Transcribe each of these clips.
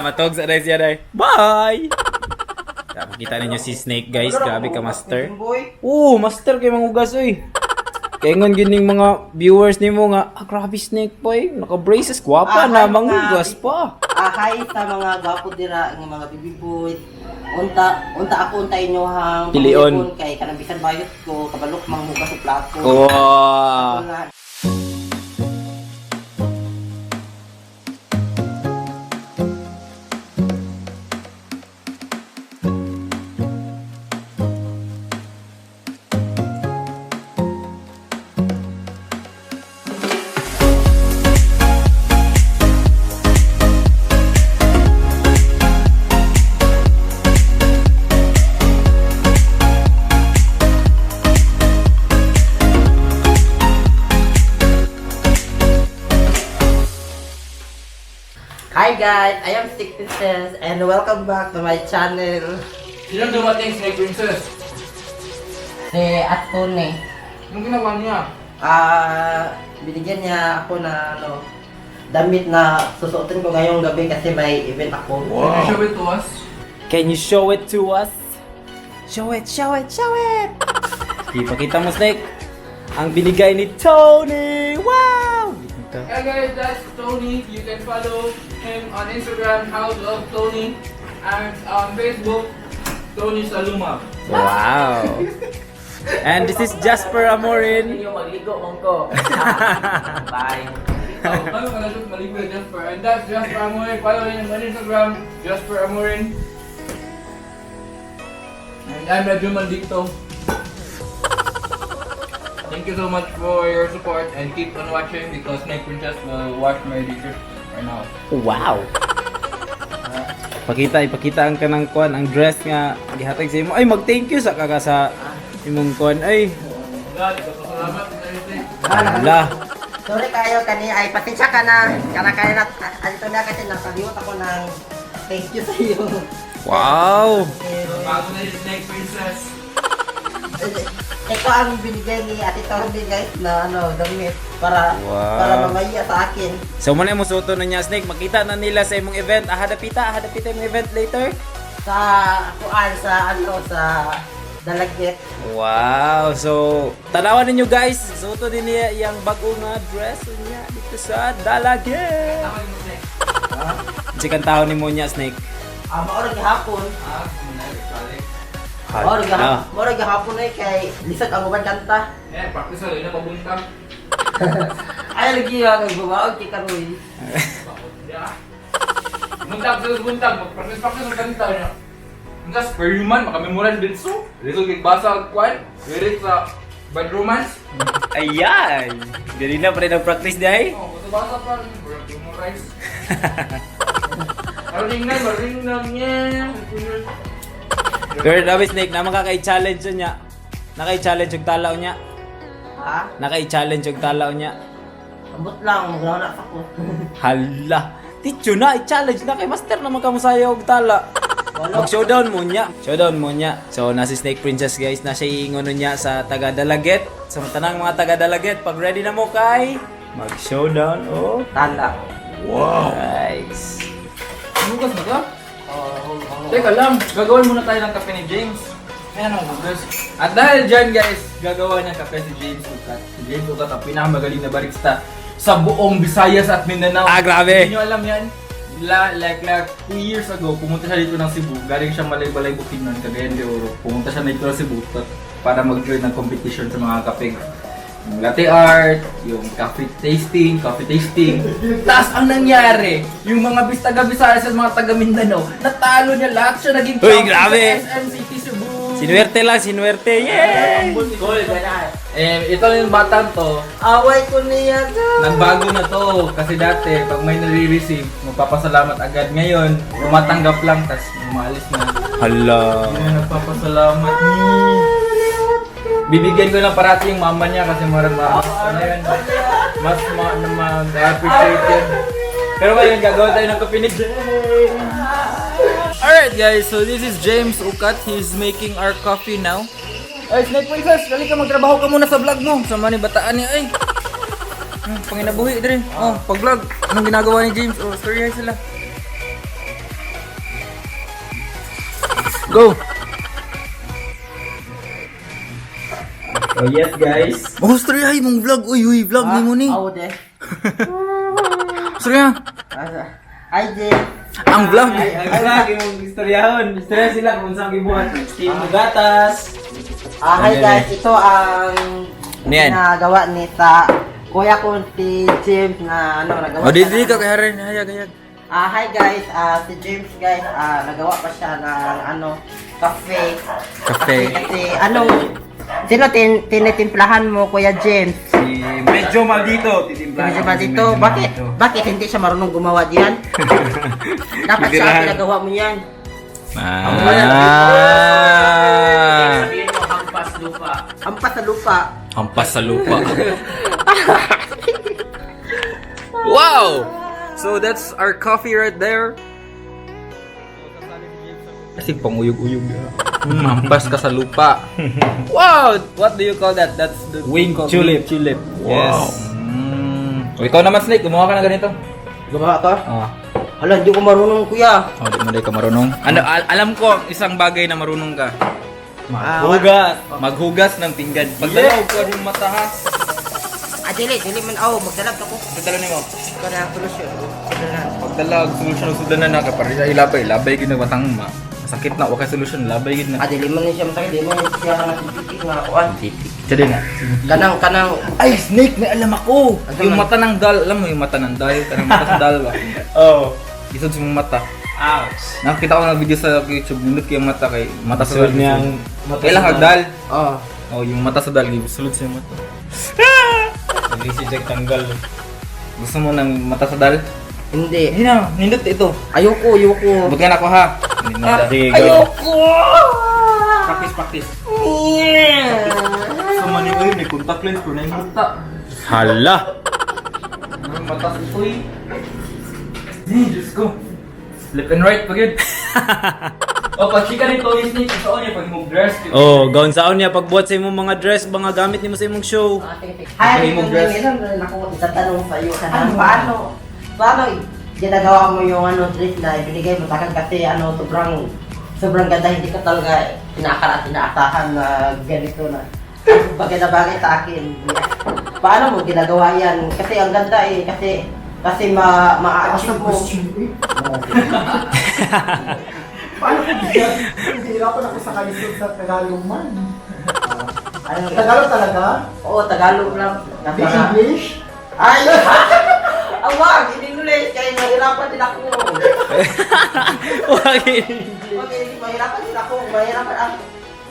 Matog sa day siya day. Bye! Makita ninyo si Snake, guys, grabe ka master. Boy. Oo, master kay mangugas oy. Kay ngon gining mga viewers nimo nga, ah, grabe Snake boy, naka-braces, gwapa Ah, na hi, mangugas pa. Ah, hi sa mga gwapo dira nga mga baby boy. Unta unta ako unta inyo hang Pilion. pamilyon kay kanang bisan bayot ko kabalok manghugas og plato. Wow. Ako nga. Hi guys, I am Stick Princess and welcome back to my channel. Sino dumating, Snake Princess? Si Atone. Anong ginawa niya? Ah, binigyan niya ako na ano, damit na susuotin ko ngayong gabi kasi may event ako. Can you show it to us? Can you show it to us? Show it, show it, show it! Ipakita mo, Snake. Ang binigay ni Tony! Wow! Ito. Hey guys, that's Tony. You can follow him on Instagram, House of Tony, and on Facebook, Tony Saluma. Wow! And this is Jasper Amorin. Yung magligo man ko. Bye. Oh, ano ka na siya maligo kay Jasper. And that's Jasper Amorin. Follow him on Instagram, Jasper Amorin. And I'm Radyo Maldito. Thank you so much for your support and keep on watching because Snake Princess will wash my dishes right now. Wow! Pakita, ipakita ang kanang kuan, ang dress nga gihatag sa imo. Ay, mag-thank you sa kaka sa imong kuan. Ay, God, salamat sa everything. hala. Sorry kayo kani ay pasensya ka na. Kana kaya na anto na kasi nakalimutan ako ng thank you sa iyo. Wow! Bago na yung Snake Princess. Ito ang binigay ni Ate Tony guys na ano damit para Wow. para mamaya sa akin. So muna mo suoto na niya, Snake. Makita na nila sa imong event. Ah, hadapita, hadapita imong event later. Sa kuan sa ano sa Dalaget. Wow! So, tanawan ninyo guys, suoto din niya iyang bago nga dress niya dito sa Dalaget. Tama yung Snake. Sikan tao ni mo niya, Snake. Ah, maorag gihapon. Ah, muna, actually. Maorag Hala. gihapon. Maorag gihapon eh kay lisod ang uban kanta. Eh, practice na, yun ang pabuntag. Ay lagi ang nagbabaog kay karoy. Yeah. Buntag sa buntag, mag-practice practice ang kanta niya. Ang gas, per human, makamemorize din so. Dito kay basa ang kwan, lyrics sa Bad Romance. Ayan! Ganun na pa rin ang practice day. Oh, basa-basa pa rin, memorize. Maring na, maring na niya. Pero dabi Snake, naman ka kay challenge yun niya. Naka-challenge yung talaw niya. Ha? Naka-challenge yung talaw niya. Ambot lang, maglaw na ako. Hala! Ticho na, i-challenge na kay Master naman kamusayo og tala. Mag-showdown mo niya. Showdown mo niya. So, nasa Snake Princess guys, nasa iingon niya sa taga Dalaget. Sa tanang mga taga Dalaget, pag ready na mo kay mag-showdown oh. Tala. Nice. Bukas na ka? Oh, Teka lang, gagawin muna tayo ng kape ni James. Ayan ang hugas. At dahil dyan guys, gagawa ng kape si James Ukat. Si James Ukat ang pinakamagaling na barista sa buong Visayas at Mindanao. Ah, grabe. Hindi nyo alam yan. Like 2 years ago, pumunta siya dito ng Cebu. Galing siya Malaybalay Bukidnon, Cagayan de Oro. Pumunta siya dito ng Cebu para mag-join ng competition sa mga kape. Yung latte art, yung coffee tasting, coffee tasting. Tapos ang nangyari, yung mga taga Visayas at mga taga Mindanao, natalo niya lahat siya naging Uy, champion grabe. sa SM City Cebu. Sinuwerte lang, sinuwerte. Yay! Cool, ganun. Eh, ito yung batang to, Away ko niya guys. nagbago na to. Kasi dati, pag may nare-receive, magpapasalamat agad. Ngayon, tumatanggap lang, tas umalis na. Hala. Hindi na nagpapasalamat. Bibigyan ko lang parati yung mama niya kasi marang ma ano yun, mas ma na mag-appreciate yun. Pero ngayon, gagawa tayo ng kape ni James. Alright guys, so this is James Ukat. He's making our coffee now. Ay, Snake Princess, dali ka magtrabaho ka muna sa vlog mo. Sa mani bataan niya, ay. Panginabuhi dire. Oh, pag-vlog. Anong ginagawa ni James? Oh, story sila. Go! Oh yes, guys. Oh, storya ay mong vlog. Uy, uy, vlog ni mo ni. Aw, de. Storya. Ay, de. Ang vlog. Ay, ang vlog yung istoryahon. Istorya sila kung saan gibuhat. Steam mo gatas. Ah, hi guys, ito ang Ano yan? ginagawa ni sa kuya ko si James na ano nagawa. Oh, siya di ka ng- kay Haren. Hayag, hayag. Ah, hi guys, si James guys, nagawa pa siya ng ano, cafe. Cafe. Kasi anong sino tinitimplahan mo, Kuya James? Si medyo maldito. Titimplahan Medyo ko ba si dito? Medyo Bakit? Maldito. Bakit hindi siya marunong gumawa diyan? Dapat siya ang Titirahan. pinagawa mo yan. Ah. Sabihin mo, hampas lupa. Ampas sa lupa. Hampas sa lupa. Wow! So that's our coffee right there. Kasi panguyog-uyog. Hampas ka sa lupa. Wow! What do you call that? That's the Wing called tulip. Wing tulip. Yes. O, ikaw naman, Snake, gumawa ka na ganito. Gumawa ka? Ah. Hala, hindi ko marunong, kuya. Oh, di mo ka marunong. Ano, alam ko ang isang bagay na marunong ka. Hugas. Maghugas ng pinggan. Pagdalaw ko yung mata ha. Ah, dili, dili man. Oh, magdalag ako. Pagdalaw nimo. Ikaw na ang solusyon. Sudanan. Pagdala og solusyon og sudanan na ka para sa ilabay, labay gid na batang ma. Sakit na wa kay solusyon, labay gid Ah, na. dili man ni siya masakit. Dili man ni siya natitik nga kuan. Siya din na. Kanang, kanang, Ay, Snake, may alam ako. Ano Yung man? mata ng dal, alam mo yung mata ng dal, kanang mata sa dal ba? Oh. Isod sa mong mata. Ouch. Nakita ko ng video sa YouTube, nindot kay yung mata kay mata sa Sulod dal. niyang mata Kailan sa ka dal? oh. Oh, yung mata sa dal, sulod sa mata. Hindi si Jack tanggal. Gusto mo ng mata sa dal? Hindi. Hindi na, nindot ito. Ayoko, ayoko. Abot nga na ako ha. Nindot. Sige, go. Ayoko! Practice, practice. Sa mani ko yun, may contact lens ko na yung mata. Hala. Ang mata sa ito eh. Eh, Diyos ko. Left and right, pagid. Oh, pag chika nito yung Snake, sa niya, pag mo dress. Oh, gaon saon niya pagbuhat sa imong mga dress, mga gamit nimo sa imong show. Ah, sige, sige. Hi, May mong dress. Meron ako itatanong sa iyo. Kanang paano, paano ginagawa mo yung ano dress na ibinigay mo sa akin kasi ano sobrang sobrang ganda, hindi ko talaga inaakala at inaasahan na ganito na bagay na bagay sa akin. Paano mo ginagawa yan? Kasi ang ganda eh, kasi kasi ma-achieve mo. Paano ko bigyan? Hindi ako na sa kalisod sa Tagalog man. Ano, Tagalog talaga? Oo, Tagalog lang. Hindi English? Ay! Awag! In English! Kaya mahirapan din ako. Wag. Okay, mahirapan din ako. Mahirapan ako.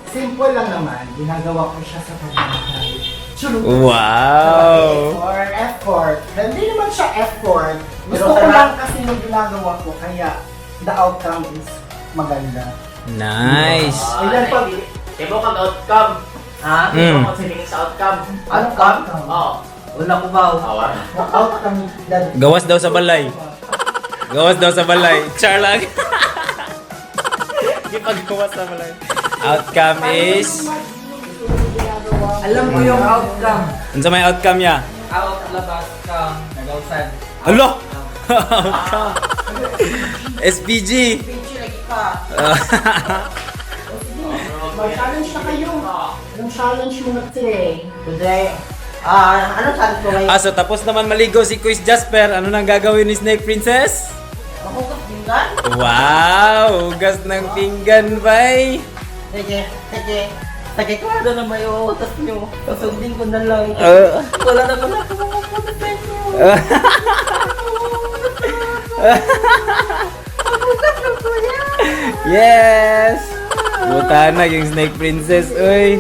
Simple lang naman. Ginagawa ko siya sa pagmamahal. True. Wow. Effort, effort. Hindi naman siya effort. Gusto Pero ko tama. lang kasi yung ginagawa ko, kaya the outcome is maganda. Nice. Ayan, pag... Ibo kag outcome. Ha? Ibo kag sining sa outcome. Outcome? Oh. Wala ko ba? Awa. The outcome that Gawas daw sa balay. Gawas daw sa balay. Char lang. Gipagawas sa balay. Outcome is Alam ko yung outcome. Unsa may outcome niya? Out, labas, ka, nag-outside. Alo. Outcome. SPG. Picture lagi ka. Mag-challenge na kayo. Anong challenge mo na today? Today, ah, ano sabi ko ngayon? Ah, so tapos naman maligo si Quiz Jasper. Ano nang gagawin ni Snake Princess? Mahugas pinggan? Wow! Hugas ng pinggan, bay! Sige, sige. Sige ko na na may uutos nyo. Susundin ko na lang. Wala naman ako makukuha sa inyo. Mahugas na ko yan. Yes! Buta na yung Snake Princess, uy.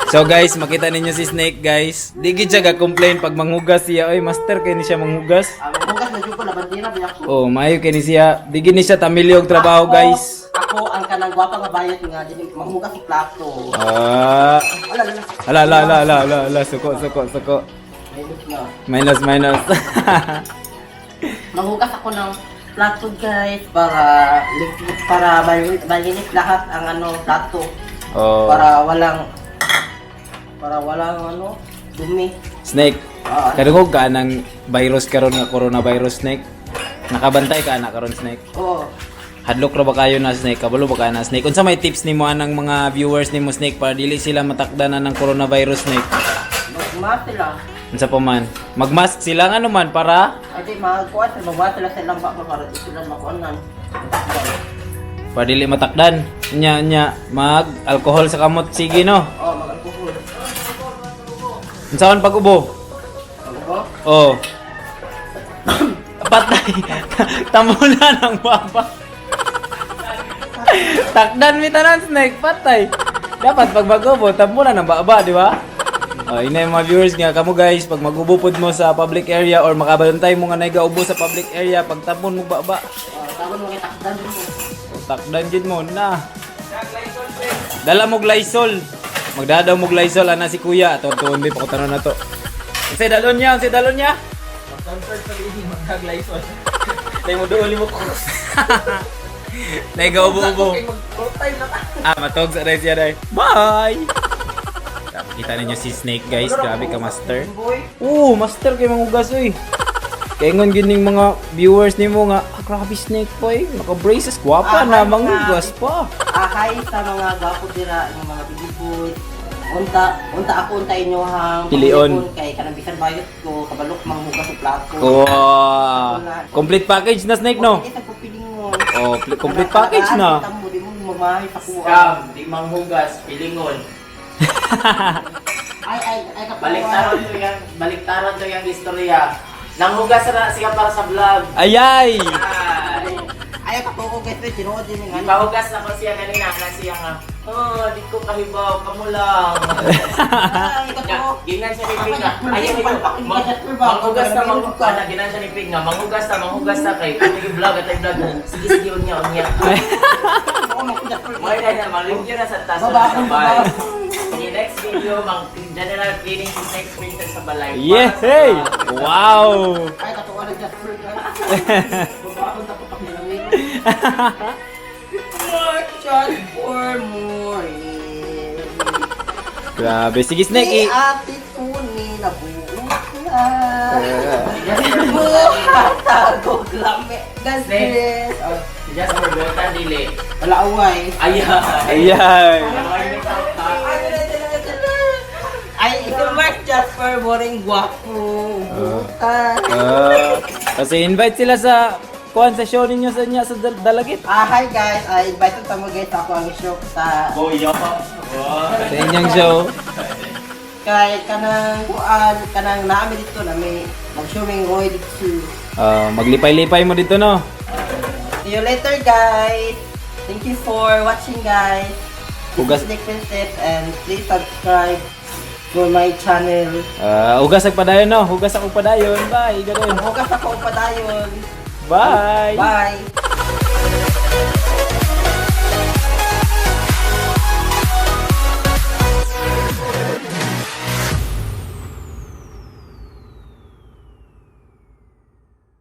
So guys, makita ninyo si Snake, guys. Di gid siya ga-complain pag manghugas siya. Uy, master kay ni siya manghugas. Ah, mahugas na dyan ko, labandira, biyak ko. Oh, maayo kay ni siya. Di gid ni siya tamilyo og trabaho, guys. Ako ang kanang gwapa nga bayot nga, dili mahugas si plato. Ah. Wala na. Ala, ala, ala, ala, ala, ala, suko, suko, suko. Minus na. Minus, minus. Manghugas ako ng plato guys para para malinis lahat ang ano plato. Oh. Para walang ano dumi. Snake. Ah. Kadungog ka ng virus karon nga coronavirus, Snake. Nakabantay ka na karon, Snake. Oo. Hadlok ra ba kayo na, Snake? Kabalo ba kayo na, Snake? Unsa may tips nimo anang mga viewers nimo, Snake, para dili sila matakda na ng coronavirus, Snake? Magma sila. Unsa pa man? Magmask sila nga man para Ay di magkuha sila, magwa sila sa ilang baba para di sila makuanan. para dili matakdan. Nya nya mag alcohol sa kamot, sige no. Oh, mag-alkohol. Unsaon pag-ubo? Mag-ubo? Oh. Patay. Tamuna ng baba. Takdan mi tanan, Snake, patay. Dapat pag mag-ubo, tamuna ng baba, di ba? Oh, ina yung mga viewers nga kamo guys, pag mag-ubo pod mo sa public area or makabalantay mo nga naiga-ubo sa public area, pag tapon mo baba, Oh, tawon mo kay takdan mo. takdan gid mo na. Dala mo Lysol. Magdadaw mo Lysol ana si kuya. Ato tuon bi pakutanon na to. Unsay dalon niya? Unsay dalon niya? Mag-concert sa lihi, magkaglaysol. Tayo mo doon mo cross. Naiga-ubo-ubo. Okay, mag-full time na ka. Ah, matog sa day siya day. Bye! Kita ninyo si Snake guys, grabe ka master. Boy, Oo, master kay mangugas oy. Kay ingon gid ning mga viewers nimo nga, ah, grabe Snake boy, naka braces, gwapa Ah, na hi, mangugas pa. Hi sa mga gwapo dira, yung mga baby boy. Unta, unta ako unta inyo hang Pilion. Kay kanang bisan bayot ko kabalok manghugas og plato. Wow. Complete package na, Snake, no? Hindi sa pupiling mo. Oh, complete package na. Tamo di mo mamahay sa kuha. Scam, di manghugas, pilingon. Ay ay ay kapuha. Baliktaron to yung istorya. Nanghugas na siya para sa vlog. Ayay! Ay. Ay kapuha guys, eh, tinuod din nga. Ipahugas na ko siya kanina na siya nga. "Oh, di ko kahibaw, kamo lang." Ay kapuha. Ginan siya ni Pig nga. Ay, ay, manghugas na manghugas na ginan siya ni Pig nga. Manghugas na kay atay vlog, atay vlog. Sige, sige, unya, unya. May na na malingyo na sa taas Baba sa akong balay. baba. Sige, next video, mang general cleaning si Snake Princess sa balay. Para Yeah! sa Hey! vlog. Wow! Ay kapuha na Jasper guys. Baba akong takot ako nilamig. More chance for more. Grabe. Sige, Snake. Ni Eh. Ate Tuni nabuo na. Buhat lami. That's Oh, Si Jasper Botan dili. wala away. Ayan. Ayay! Ay, ito Mark Jasper, boring guwapo. Buta. Ah, kasi invite sila sa kuan sa show ninyo sa niya sa Dalagit. Ah, hi guys. I invite ko mo guys ako ang show sa Boy, yo. Sa inyong show. Kay kanang kuan kanang naami dito na may mag-showing roy dito. Ah, maglipay-lipay mo dito no. See you later guys. Thank you for watching guys. This Hugas- is Nick Princess and please subscribe for my channel. Ah, hugas ag padayon no. Hugas ako padayon. Bye. Ganun. Hugas ako padayon. Bye. Bye.